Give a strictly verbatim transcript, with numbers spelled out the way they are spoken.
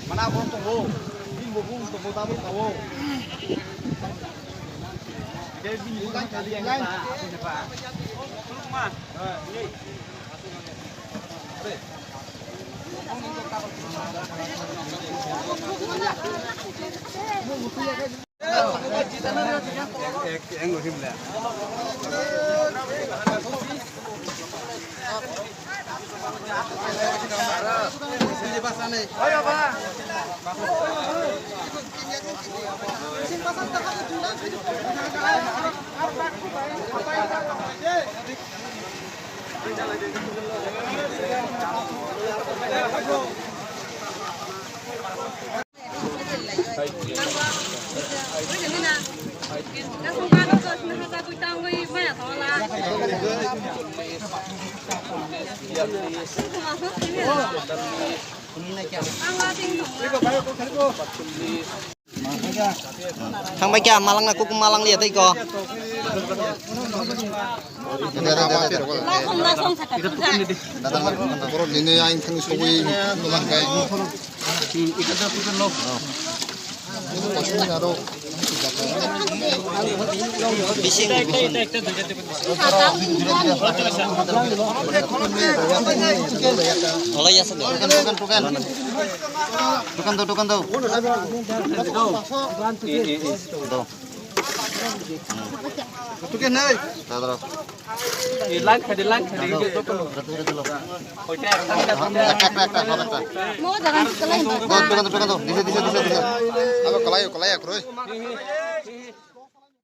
Mana bo tongo, bini bo bung tongo, tabuk tongo. Khe bini bung kali yang pa. Thangbai kya malang na kukum malang liya tei ko. Lakhong, lakhong sakha. Borok nini aing thani sogwi malang kai. Bising, bising. Olai ya sendiri. Tukan, tukan, tukan. Tukan do, tukan do. Do. Tukan nai. Dadaro. Line khadi, line khadi. Ekta, ekta, ekta, ekta. Mo jaga ni sekolah yang. Do, tukan do, tukan do. Dise, dise, dise, dise. Abo kalai, kalai, kroi.